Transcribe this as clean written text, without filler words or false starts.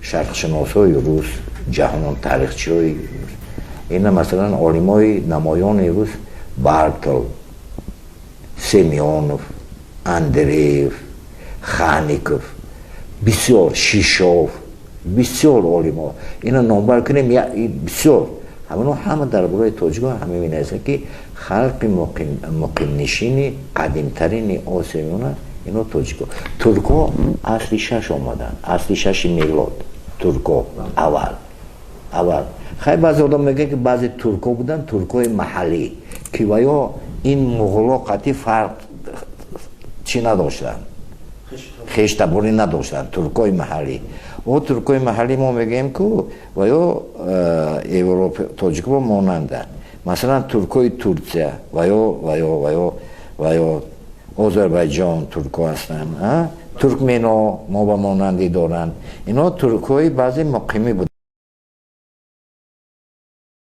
Шарқшиносҳои рус, ҷаҳон таърихчиҳои рус, ина масалан олимои намоёни рус, Бартл, Семёнов, Андреев, Хаников, бисёр, Шишов, бисёр олимо, ина номбар кунем, бисёр. Ҳамино ҳама дар бораи тоҷикон ҳама менависанд, ки халқи муқимнишини қадимтарини Осиёи Миёна ино тоҷико. Турко асри шаш омаданд, асри шаши мелод. Турко аввал аввал. Хай, баъзе одам мегӯянд, ки баъзе турко буданд, туркои маҳаллӣ, ки ваё ин муғуло қатъи фарқ чӣ надоштанд, хештаборӣ надоштанд. Туркои маҳаллӣ, о туркои маҳаллӣ мо мегӯем, ку ваё европа тоҷикҳо монанданд. Масалан, туркои Турсия ваё Озарбайҷон турко ҳастанд, туркмено мо ба монандӣ доранд. Ино туркҳои баъзе муқимӣ буд.